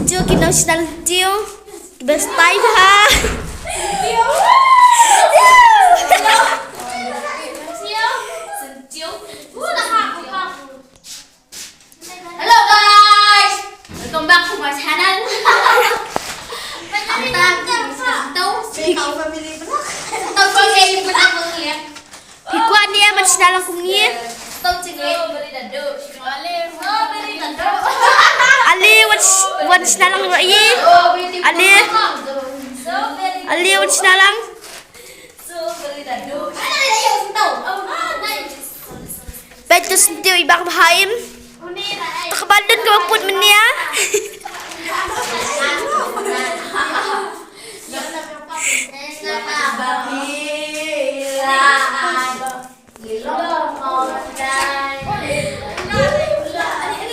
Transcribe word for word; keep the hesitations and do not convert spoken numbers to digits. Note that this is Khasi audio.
Tio ki nongshna lynti. Best time ha. Hello guys, welcome back to my channel. Tang, tang, tang. Phi kwah ne ban shna lang kum ngi? Ale wan sh-, wan shna lang ruh ïa. Ale. Ale wan shna lang. Peit tu syntiew i Bah Bahaim.